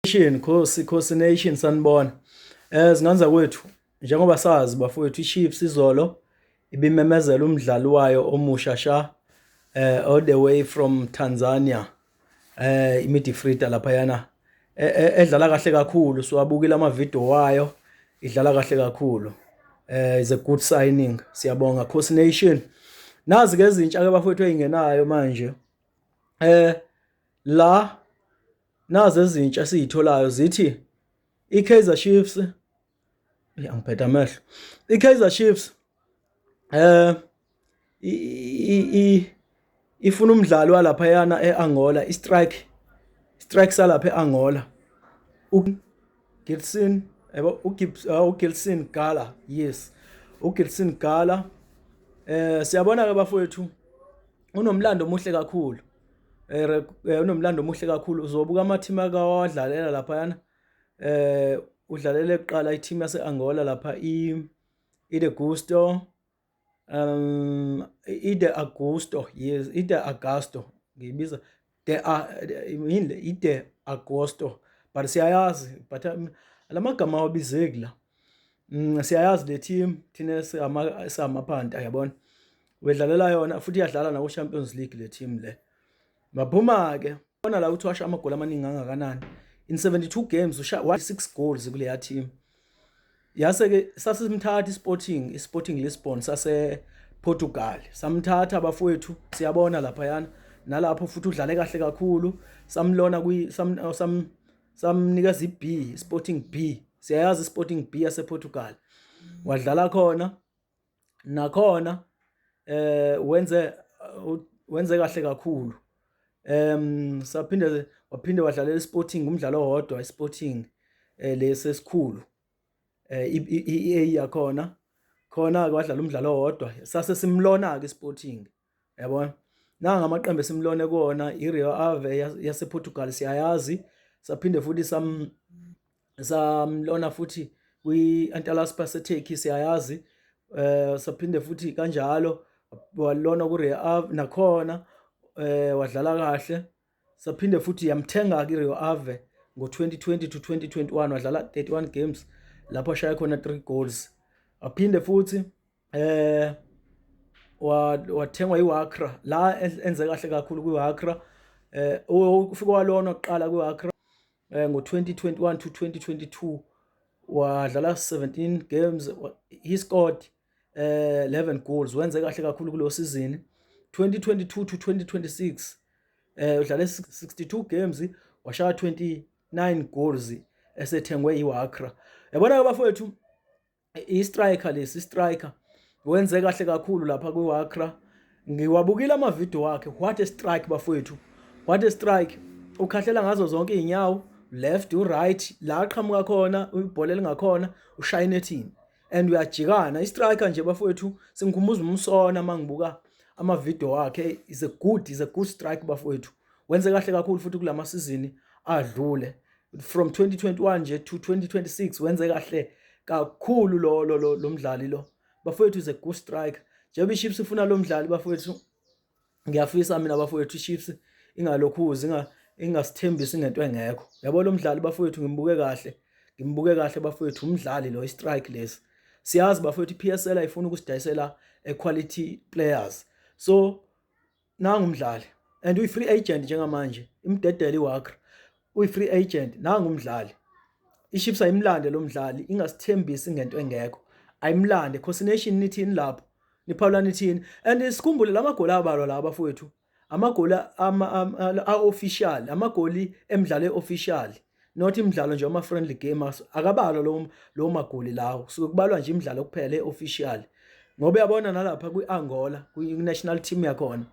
Nation, Khosi, Khosi Nation, sanibona. Zingane zakwethu, njengoba sazi bafowethu, iChiefs izolo ibimemezela umdlali wayo omusha sha all the way from Tanzania. Imidfielder laphayana edlala kahle kakhulu, siwabukile ama-video wayo, idlala kahle kakhulu. Is a good signing. Siyabonga, Khosi Nation. Nazi ke ezintsha ke bafowethu ezingenayo manje. La nazi ezintsha esiyitholayo, zithi iKaizer Chiefs, angiphethe amehlo, iKaizer Chiefs ifuna umdlali walaphayana eAngola, i-strike salapha eAngola, uGilson, yabo, uGilson Gala. Yes, uGilson Gala. Siyabona ke bafowethu, unomlando omuhle kakhulu, unomlando omuhle kakhulu. Uzobuka ama-team akawadlalela laphayana. Udlalele kuqala i-team yase-Angola lapha, i-De Gusto, i-De Augusto, yes, i-De Augusto, ngiyibiza de yini le, i-De Agosto, but siyayazi, but lamagama awabizeki la. Siyayazi le team thina singamaphanta, yabona. Wedlalela yona futhi iyadlala naku Champions League le team le. Baphuma ke bona la ukuthi washa amagoli amaningi kangakanani in 72 games, usha 6 goals kuleya team. Yase ke sasimthatha iSporting Lisbon sase Portugal, samthatha abafowethu. Siyabona lapha yana nalapho futhi udlale kahle kakhulu. Samlona kwi sam sam samnikeza iB, Sporting B. Siyayazi iSporting B yase Portugal, wadlala khona nakhona, wenze kahle kakhulu. Saphinde waphinde wadlalela iSporting umdlalo owodwa, iSporting lesi esikhulu, i-A yakhona khona ke, wadlala umdlalo owodwa, sase simlona ke iSporting, yabona. Nanga amaqembu esimlone kuwona, iRio Ave yasePortugal, siyayazi. Saphinde futhi samlona futhi kwi-Antalyaspor yaseTurkey, siyayazi. Saphinde futhi kanjalo walona ku-Rio Ave nakhona, wadlala kahle. Saphinde futhi yamthenga ke iRio Ave ngo-2020 to 2021, wadlala 31 games lapho ashaya khona 3 goals. Aphinde futhi wathengwa iWakra la, enze kahle kakhulu kwiWakra. Ufike walona kuqala kwiWakra ngo-2021 to 2022, wadlala 17 games, he scored 11 goals, wenze kahle kakhulu kulo season. 2022 to 2026 udlale 62 games, washaya 29 goals esethengwe iWakra. Yabona ke bafowethu, i-striker lesi, striker wenze kahle kakhulu lapha kwiWakra. Ngiwabukile ama-video wakhe. What a strike bafowethu, what a strike! Ukhahlela ngazo zonke izinyawo, left, u-right, la aqhamuka khona ibhola elingakhona ushaya nethini and uyajikana, i-striker nje bafowethu. Singikhumbuza uMusona mangibuka ama-video wakhe. Is a good strike bafowethu. Wenze kahle kakhulu futhi kulama season adlule, from 2021 nje to 2026, wenze kahle kakhulu lo mdlali lo bafowethu, is a good striker. Njengoba iChiefs ifuna lo mdlali bafowethu, ngiyafisa mina bafowethu iChiefs ingalokhuzi ingasithembisi ngento engekho, yabo. Lo mdlali bafowethu ngimbuke kahle, ngimbuke kahle bafowethu, umdlali lo, i-strike lesi. Siyazi bafowethu iPSL ayifuna ukusidayisela a quality players, so nangu umdlali and uyi free agent njengamanje, imdedele iWakra, uyi free agent. Nangu umdlali, iChiefs ayimlande lo mdlali, ingasithembisi ngento engekho, ayimlande. Khosi Nation, nithini lapho? Niphawula nithini? And sikhumbule lamagoli abalwa la bafowethu, amagoli a-official, amagoli emidlalo e-official, not imidlalo nje ama friendly game, akabalwa lo magoli lawo. Suke kubalwa nje imidlalo kuphela e-official, ngoba uyabona nalapha kwi-Angola, kwi-national team yakhona,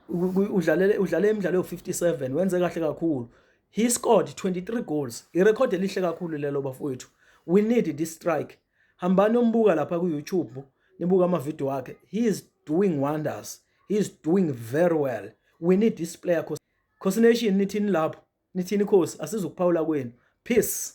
udlale imidlalo ewu-57, wenze kahle kakhulu, he scored 23 goals, irekhodi elihle kakhulu lelo bafowethu. We need this strike. Hambani ombuka lapha ku-YouTube, nibuka ama-video wakhe. He is doing wonders, he is doing very well. We need this player. Khosi Nation, nithini lapho? Nithini Khosi? Asizukuphawula kwenu. Peace.